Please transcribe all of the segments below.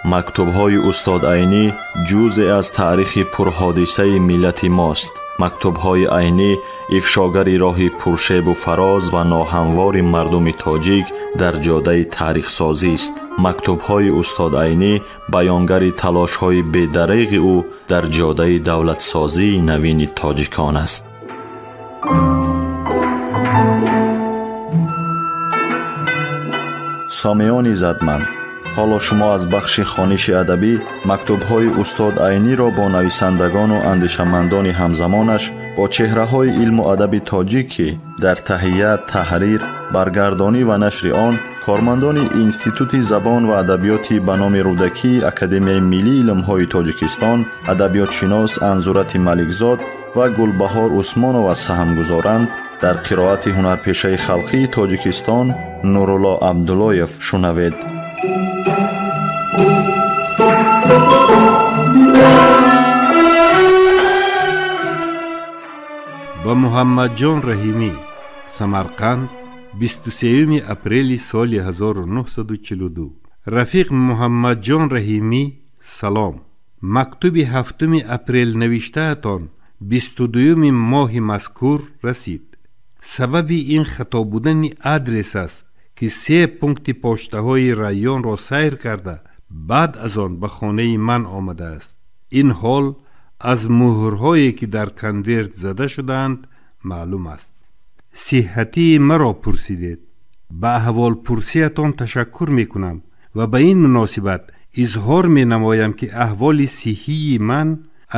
Мактубҳои устод Айнӣ ҷузъе аз таърихи пурҳодисаи миллати мост. Мактубҳои Айнӣ ифшогари роҳи пуршебу фароз ва ноҳамвори мардуми тоҷик дар ҷодаи таърихсозист. Мактубҳои устод Айнӣ баёнгари талошҳои бедареғи ӯ дар ҷодаи давлатсозии навини тоҷикон аст. Сомиёни задманд, ҳоло шумо аз бахши хониши адабӣ мактубҳои устод Айниро бо нависандагону андешамандони ҳамзамонаш, бо чеҳраҳои илму адаби тоҷик, ки дар таҳия, таҳрир, баргардонӣ ва нашри он кормандони Институти забон ва адабиёти ба номи Рӯдакии Академияи миллии илмҳои Тоҷикистон, адабиётшинос Анзурати Маликзод ва Гулбаҳор Усмонова саҳм гузоранд, дар қироати ҳунарпешаи халқии Тоҷикистон Нурулло Абдуллоев шунавед. Ба Муҳаммадҷон Раҳимӣ, Самарқанд, 23 апрели соли 1942. Рафиқ Муҳаммадҷон Раҳимӣ, салом. Мактуби 7 апрел навиштаатон 22 моҳи мазкур расид. Сабаби ин хато будани адрес аст, ки се пункти поштаҳои районро сайр карда, баъд аз он ба хонаи ман омадааст. Ин ҳол аз муҳрҳое, ки дар конверт зада шудаанд, маълум аст. Сиҳҳатии маро пурсидед. Ба аҳволпурсиятон ташаккур мекунам ва ба ин муносибат изҳор менамоям, ки аҳволи сиҳҳии ман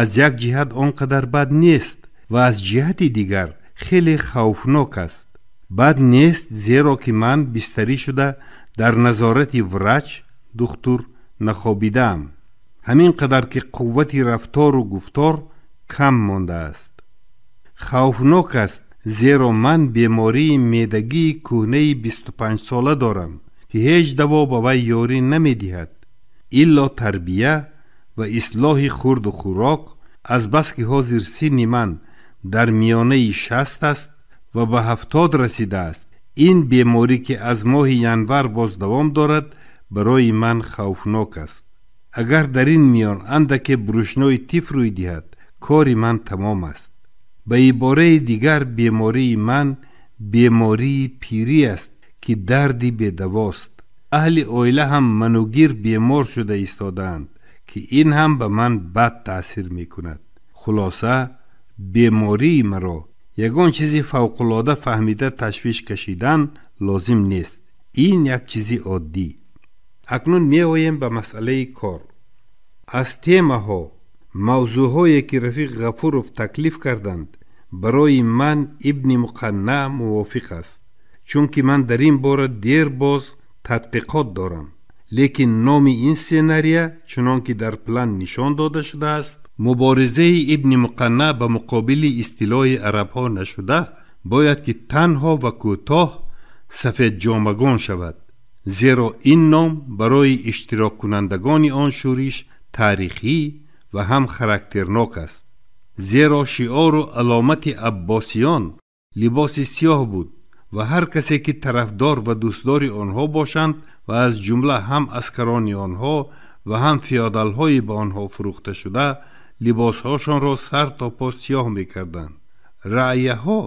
аз як ҷиҳат он қадар бад нест ва аз ҷиҳати дигар хеле хавфнок аст. Бад нест, зеро ки ман бистарӣ шуда дар назорати врач, духтур нахобидаам. Ҳамин қадар ки қуввати рафтору гуфтор кам мондааст. Хавфнок аст, зеро ман бемории меъдагии кӯҳнаи 25сола дорам, ки ҳеҷ даво ба вай ёрӣ намедиҳад, илло тарбия ва ислоҳи хурду хӯрок, азбаски ҳозир синни ман дар миёнаи 60 аст ва ба 70 расидааст. Ин беморӣ, ки аз моҳи январ боз давом дорад, барои ман хавфнок аст. Агар дар ин миён андаке бурушнои тиф рӯй диҳад, кори ман тамом аст. Ба ибораи дигар, бемории ман бемории пирӣ аст, ки дарди бедавост. Аҳли оила ҳам манугир бемор шуда истодаанд, ки ин ҳам ба ман бад таъсир мекунад. Хулоса, бемории маро ягон чизи фавқулода фаҳмида ташвиш кашидан лозим нест. Ин як чизи оддӣ. Акнун меоем ба масъалаи кор. Аз темаҳо, мавзӯъҳое, ки Рафиқ Ғафуров таклиф карданд, барои ман Ибни Муқанна мувофиқ аст, чунки ман дар ин бора дер боз тадқиқот дорам. Лекин номи ин сценария, чунон ки дар план нишон дода шудааст, муборизаи Ибни Муқанна ба муқобили истилои арабҳо нашуда, бояд ки танҳо ва кӯтоҳ сафедҷомагон шавад, зеро ин ном барои иштироккунандагони он шӯриш таърихӣ ва ҳам характернок аст. Зеро шиору аломати аббосиён либоси сиёҳ буд ва ҳар касе, ки тарафдор ва дӯстдори онҳо бошанд ва аз ҷумла ҳам аскарони онҳо ва ҳам феодалҳои ба онҳо фурӯхта шуда, либосҳошонро сар то по сиёҳ мекарданд. Раъяҳо,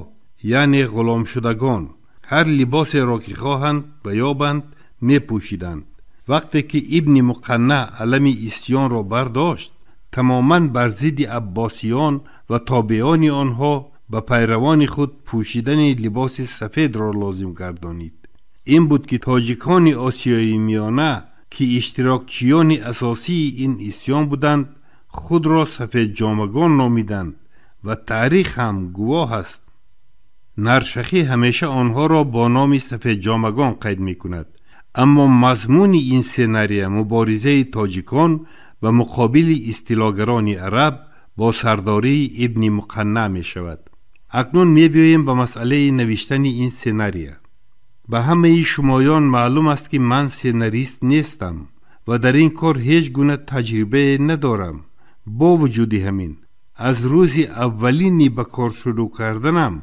яъне ғуломшудагон, ҳар либосеро ки хоҳанд ва ёбанд мепӯшиданд. Вақте ки Ибни Муқанна алами исьёнро бардошт, тамоман бар зидди аббосиён ва тобеони онҳо ба пайравони худ пӯшидани либоси сафедро лозим гардонид. Ин буд, ки тоҷикони Осиёи Миёна, ки иштирокчиёни асосии ин исьён буданд, худро сафедҷомагон номиданд ва таърих ҳам гувоҳ аст. Наршахӣ ҳамеша онҳоро бо номи сафедҷомагон қайд мекунад. Аммо мазмуни ин сценария муборизаи тоҷикон ба муқобили истилогарони араб бо сардории Ибни Муқанна мешавад. Акнун мебиёем ба масъалаи навиштани ин сценария. Ба ҳамаи шумоён маълум аст, ки ман сценарист нестам ва дар ин кор ҳеҷ гуна таҷрибае надорам. Бо вуҷуди ҳамин, аз рӯзи аввалини ба кор шурӯъ карданам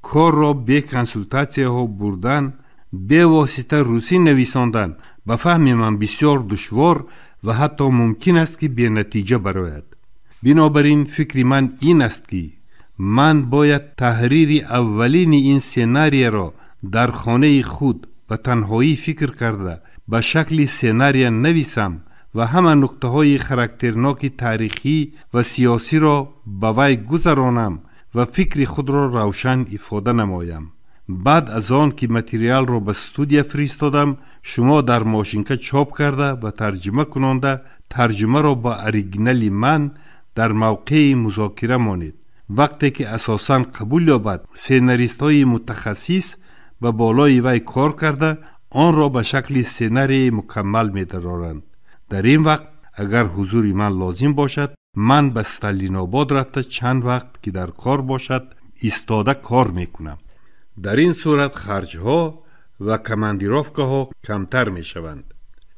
корро бе консултатсияҳо бурдан, бевосита русӣ нависондан ба фаҳми ман бисёр душвор ва ҳатто мумкин аст, ки бенатиҷа барояд. Бинобар ин фикри ман ин аст, ки ман бояд таҳрири аввалини ин сценарияро дар хонаи худ ба танҳоӣ фикр карда ба шакли сценария нависам ва ҳама нуқтаҳои характерноки таърихӣ ва сиёсиро ба вай гузаронам ва фикри худро равшан ифода намоям. Баъд аз он ки материалро ба студия фиристодам, шумо дар мошинка чоп карда ва тарҷима кунонда тарҷумаро ба оригинали ман дар мавқеи музокира монед. Вақте ки асосан қабул ёбад, сценаристҳои мутахассис ба болои вай кор карда онро ба шакли сценарияи мукаммал медароранд. Дар ин вақт агар ҳузури ман лозим бошад, ман ба Сталинобод рафта чанд вақт ки дар кор бошад истода кор мекунам. Дар ин сурат харҷҳо ва командировкаҳо камтар мешаванд.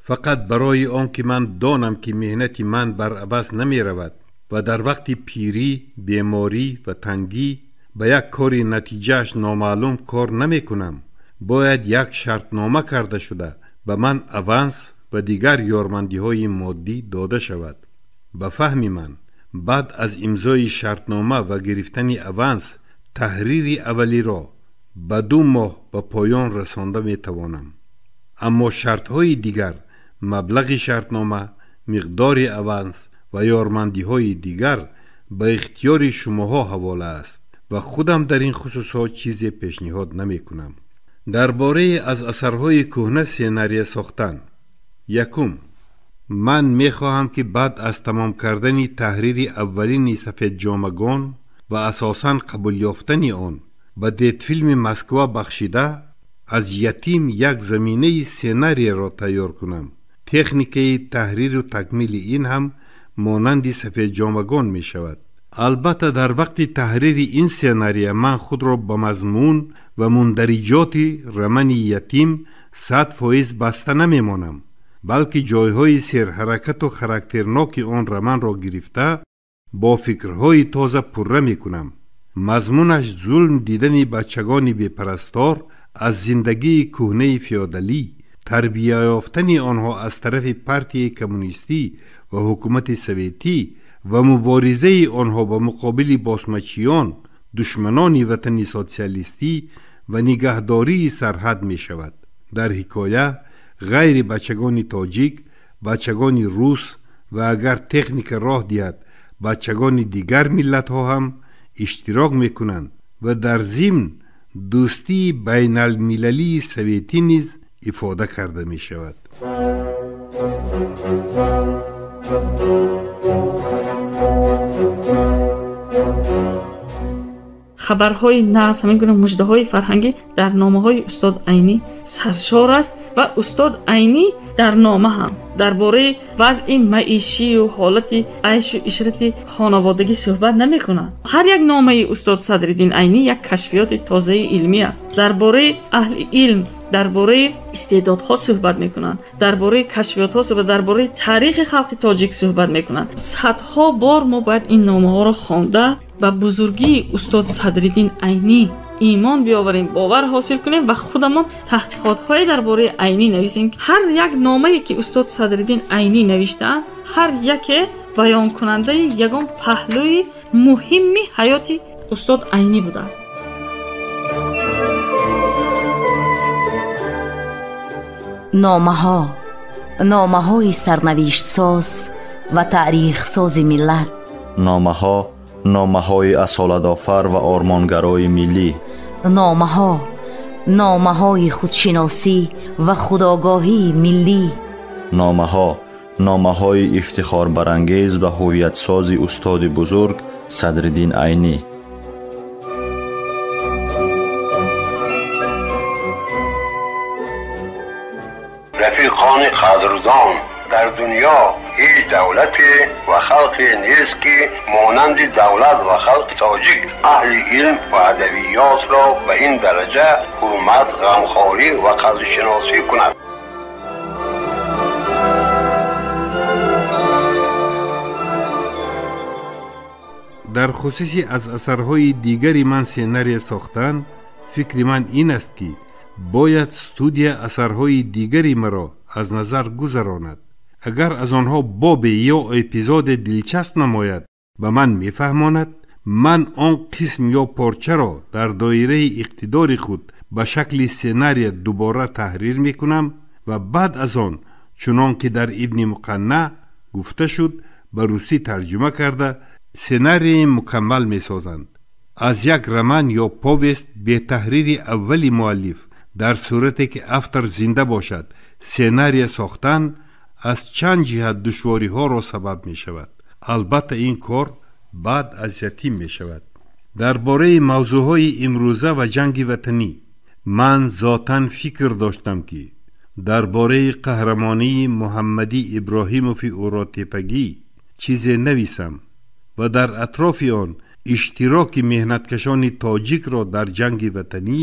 Фақат барои он ки ман донам, ки меҳнати ман бар абас намеравад ва дар вақти пирӣ, беморӣ ва тангӣ ба як кори натиҷааш номаълум кор намекунам, бояд як шартнома карда шуда ба ман аванс ва дигар ёрмандиҳои моддӣ дода шавад. Ба фаҳми ман, баъд аз имзои шартнома ва гирифтани аванс таҳрири аввалиро ба 2 моҳ ба поён расонда метавонам. Аммо шартҳои дигар, маблағи шартнома, миқдори аванс ва ёрмандиҳои дигар ба ихтиёри шумоҳо ҳавола аст ва худам дар ин хусусҳо чизе пешниҳод намекунам. Дар бораи аз асарҳои кӯҳна сценария сохтан. Якум, ман мехоҳам, ки баъд аз тамом кардани таҳрири аввалини сафедҷомагон ва асосан қабул ёфтани он ба детфилми Москва бахшида аз ятим як заминаи сценарияро тайёр кунам. Техникаи таҳриру такмили ин ҳам монанди сафедҷомагон мешавад. Албатта, дар вақти таҳрири ин сценария ман худро ба мазмун ва мундариҷоти романи ятим 100% баста намемонам, балки ҷойҳои серҳаракату характерноки он романро гирифта бо фикрҳои тоза пурра мекунам. Мазмунаш зулм дидани бачагони бепарастор аз зиндагии кӯҳнаи феодалӣ, тарбия ёфтани онҳо аз тарафи партияи коммунистӣ ва ҳукумати советӣ ва муборизаи онҳо ба муқобили босмачиён, душманони ватани социалистӣ ва нигаҳдории сарҳад мешавад. Дар ҳикоя ғайри бачагони тоҷик, бачагони рус ва агар техника роҳ диҳад, бачагони дигар миллатҳо ҳам иштирок мекунанд ва дар зимн дӯстии байналмилалии советӣ низ ифода карда мешавад. Хабарҳои нағз, ҳамин гуна муждаҳои фарҳангӣ дар номаҳои устод Айнӣ саршор аст ва устод Айнӣ дар нома ҳам дар бораи вазъи маишию ҳолати айшу ишрати хонаводагӣ суҳбат намекунад. Ҳар як номаи устод Садриддин Айнӣ як кашфиёти тозаи илмӣ аст. Дар бораи аҳли илм, дар бораи истеъдодҳо суҳбат мекунанд, дар бораи кашфиётҳо суҳбат, дар бораи таърихи халқи тоҷик суҳбат мекунанд. Садҳо бор мо бояд ин номаҳоро хонда ба бузургии устод Садриддин Айнӣ имон биёварем, бовар ҳосил кунем ва худамон таҳқиқотҳое дар бораи Айнӣ нависем. Ҳар як номае ки устод Садриддин Айнӣ навиштаанд, ҳар яке баёнкунандаи ягон паҳлӯи муҳимми ҳаёти устод Айнӣ будааст. Номаҳо, номаҳои сарнавиштсоз ва таърихсози миллат. Номаҳо, номаҳои асолатофар ва ормонгарои миллӣ. Номаҳо, номаҳои худшиносӣ ва худогоҳии миллӣ. Номаҳо, номаҳои ифтихорбарангез ва ҳувиятсози устоди бузург Садриддин Айнӣ. Рафиқони қадрдон, дар дунё ҳеҷ давлате ва халқе нест, ки монанди давлат ва халқи тоҷик аҳли илм ва адабиётро ба ин дараҷа ҳурмат, ғамхорӣ ва қадршиносӣ кунад. Дар хусуси аз асарҳои дигари ман сценария сохтан, фикри ман ин аст, ки бояд студия асарҳои дигари маро аз назар гузаронад. Агар аз онҳо бобе ё эпизоде дилчасп намояд, ба ман мефаҳмонад. Ман он қисм ё порчаро дар доираи иқтидори худ ба шакли сценария дубора таҳрир мекунам ва баъд аз он, чунон ки дар Ибни Муқанна гуфта шуд, ба русӣ тарҷума карда сценарияи мукаммал месозанд. Аз як роман ё повест бетаҳрири аввали муаллиф, дар сурате ки автор зинда бошад, сценария сохтан аз чанд ҷиҳат душвориҳоро сабаб мешавад. Албатта, ин кор баъд аз ятим мешавад. Дар бораи мавзӯъҳои имрӯза ва ҷанги ватанӣ ман зотан фикр доштам, ки дар бораи қаҳрамонии Муҳаммадӣ Иброҳимови Уротепагӣ чизе нависам ва дар атрофи он иштироки меҳнаткашони тоҷикро дар ҷанги ватанӣ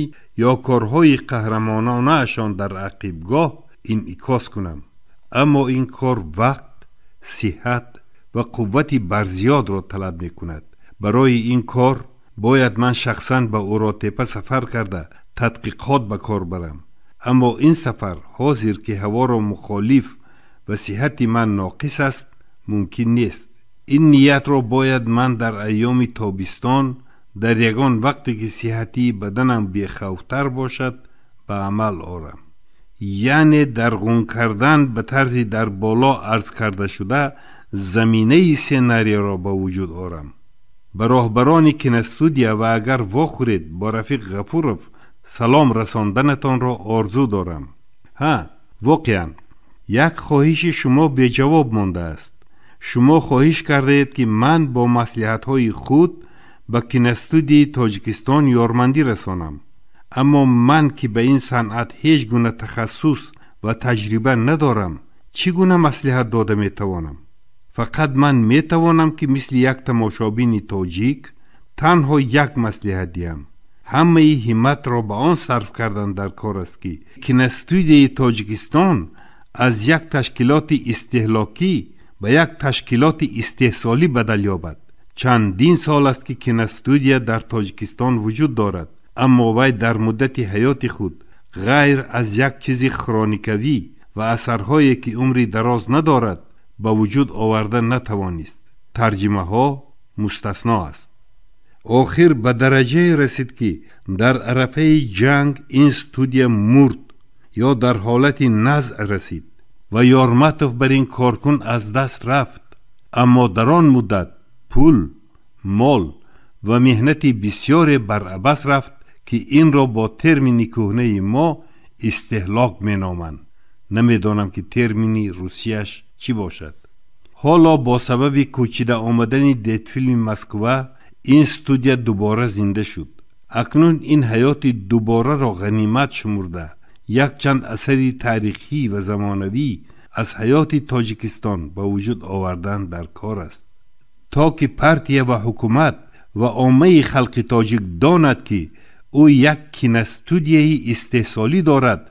ё корҳои қаҳрамононаашон дар ақибгоҳ инъикос кунам. Аммо ин кор вақт, сиҳат ва қуввати барзиёдро талаб мекунад. Барои ин кор бояд ман шахсан ба Уротепа сафар карда тадқиқот ба кор барам. Аммо ин сафар ҳозир, ки ҳаворо мухолиф ва сиҳати ман ноқис аст, мумкин нест. Ин ниятро бояд ман дар айёми тобистон, дар ягон вақте ки сиҳатии баданам бехавфтар бошад, ба амал орам. Яъне дарғун кардан ба тарзи дар боло арз карда шуда заминаи сценарияро ба вуҷуд орам. Ба роҳбарони киностудия ва агар вохӯред, бо Рафиқ Ғафуров салом расонданатонро орзу дорам. Ҳа, воқеан як хоҳиши шумо беҷавоб мондааст. Шумо хоҳиш кардаед, ки ман бо маслиҳатҳои худ ба киностудияи Тоҷикистон ёрмандӣ расонам. Аммо ман, ки ба ин санъат ҳеҷ гуна тахассус ва таҷриба надорам, чӣ гуна маслиҳат дода метавонам? Фақат ман метавонам, ки мисли як тамошобини тоҷик танҳо як маслиҳат диҳам: ҳамаи ҳимматро ба он сарф кардан дар кор аст, ки киностудияи Тоҷикистон аз як ташкилоти истеҳлокӣ ба як ташкилоти истеҳсолӣ бадал ёбад. Чандин сол аст, ки киностудия дар Тоҷикистон вуҷуд дорад, аммо вай дар муддати ҳаёти худ ғайр аз як чизи хроникавӣ ва асарҳое, ки умри дароз надорад, ба вуҷуд оварда натавонист. Тарҷимаҳо мустасно аст. Охир ба дараҷае расид, ки дар арафаи ҷанг ин студия мурд ё дар ҳолати назъ расид ва Ёрматов бар ин коркун аз даст рафт. Аммо дар он муддат пул, мол ва меҳнати бисёре бар абас рафт, ки инро бо термини кӯҳнаи мо истеҳлок меноманд. Намедонам, ки термини русияш чӣ бошад. Ҳоло бо сабаби кӯчида омадани Детфилми Москва ин студия дубора зинда шуд. Акнун ин ҳаёти дубораро ғанимат шумурда, якчанд асари таърихӣ ва замонавӣ аз ҳаёти Тоҷикистон ба вуҷуд овардан дар кор аст, то ки партия ва ҳукумат ва оммаи халқи тоҷик донад, ки ӯ як киностудияи истеҳсолӣ дорад,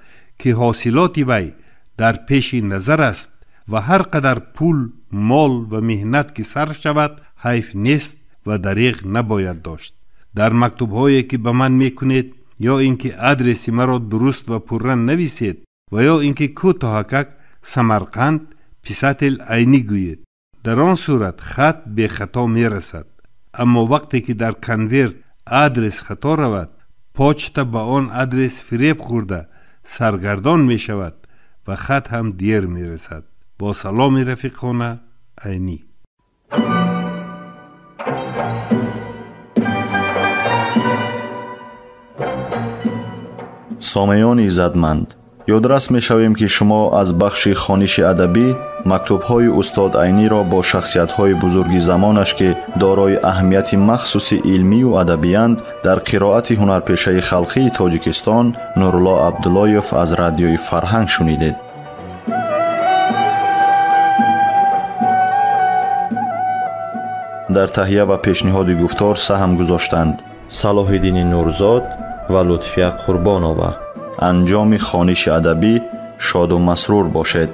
ки ҳосилоти вай дар пеши назар аст ва ҳар қадар пул, мол ва меҳнат ки сарф шавад, ҳайф нест ва дареғ набояд дошт. Дар мактубҳое, ки ба ман мекунед, ё ин ки адреси маро дуруст ва пурра нависед ва ё ин ки кӯтоҳакак «Самарқанд, писатель Айнӣ» гӯед. Дар он сурат хат бехато мерасад. Аммо вақте ки дар конверт адрес хато равад, почта ба он адрес фиреб хӯрда саргардон мешавад ва хат ҳам дер мерасад. Бо саломи рафиқона, Айнӣ. Сомеёни иззатманд, ёдрас мешавем, ки шумо аз бахши хониши адабӣ мактубҳои устод Айниро бо шахсиятҳои бузурги замонаш, ки дорои аҳамияти махсуси илмию адабиянд, дар қироати ҳунарпешаи халқии Тоҷикистон Нурулло Абдуллоев аз Радиои Фарҳанг шунидед. Дар таҳия ва пешниҳоди гуфтор саҳм гузоштанд Салоҳиддини Нурзод ва Лутфия Қурбонова. Анҷоми хониши адабӣ шоду масрур бошед.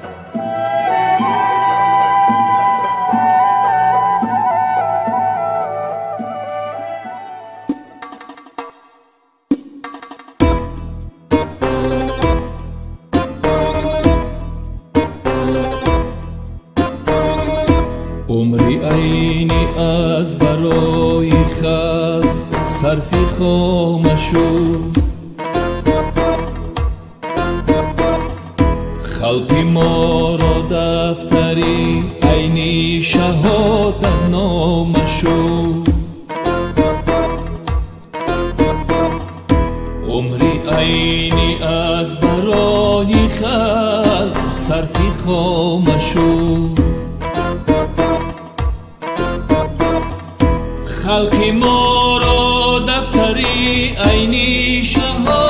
Умри Айнӣ аз барои халқ сарфи хома шуд. Халқи моро дафтари Айнӣ шаҳодатнома шуд. Умри Айнӣ аз барои халқ сарфи хома шуд. Халқи моро дафтари Айнӣ шаҳодатнома.